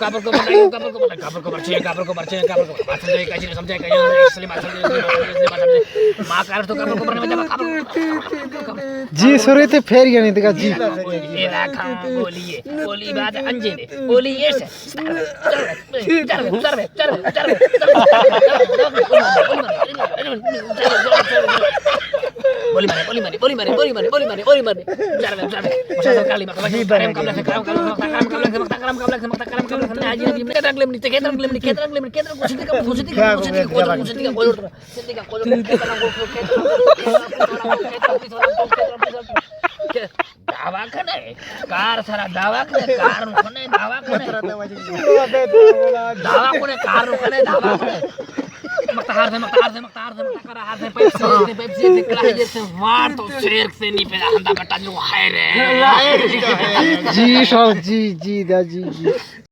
کاپر کو بتائیے، کاپر کو بتائیے، کاپر کو بچے، کاپر کو بچے، کاپر کو بات سمجھے، کچھ نہیں سمجھے، کچھ نہیں سمجھے، سمجھے، سمجھے، سمجھے۔ ماں کار تو کاپر کو بنے میں جب کاپر کو، کاپر کو، کاپر کو۔ جی، سرے تے پھیر گیا نہیں دیکھا جی۔ اے راکھاں گولی ہے، گولی بعد انجے نے، گولی یہ سے۔ دعوا کنے، کار سرا دعوا کنے، کار نو کنے، دعوا کنے۔ دعوا کنے، کار نو کنے، دعوا کنے۔ مکتا ہار سے، مکتا ہار سے، مکتا ہار سے، مکتا کرا ہار سے، پیپسی سے، پیپسی سے، کڑاہی سے، وار تو شیر سے نہیں پیدا ہندا بٹا جو ہے رے۔ جی شوق، جی، جی، دا جی، جی۔